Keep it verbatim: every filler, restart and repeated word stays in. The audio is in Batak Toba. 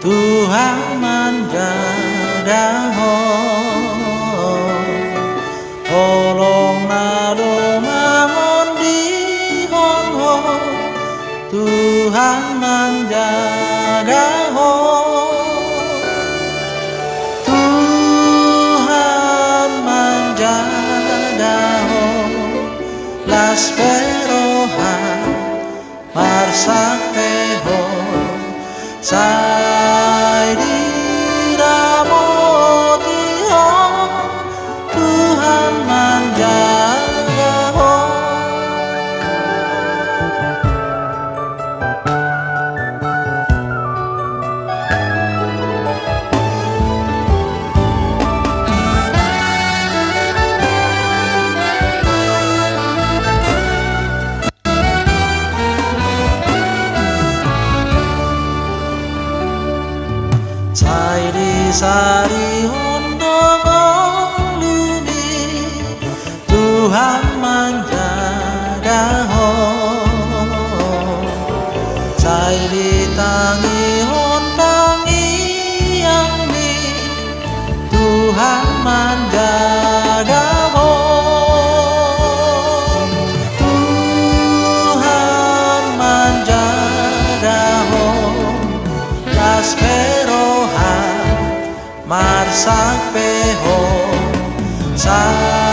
Tuhan manjaga ho. Holong na do mangondihon ho. Tuhan manjaga ho. Tuhan manjaga ho. Las pe roham, marsak pe ho, sai diramoti ho, Tuhan manjaga ho. Sai disarihon do ngolumi, Tuhan manjaga ho. Sai ditangihon tangiangmi, Tuhan manjaga ho. Tuhan manjaga ho. Las pe roham, marsak pe ho, sai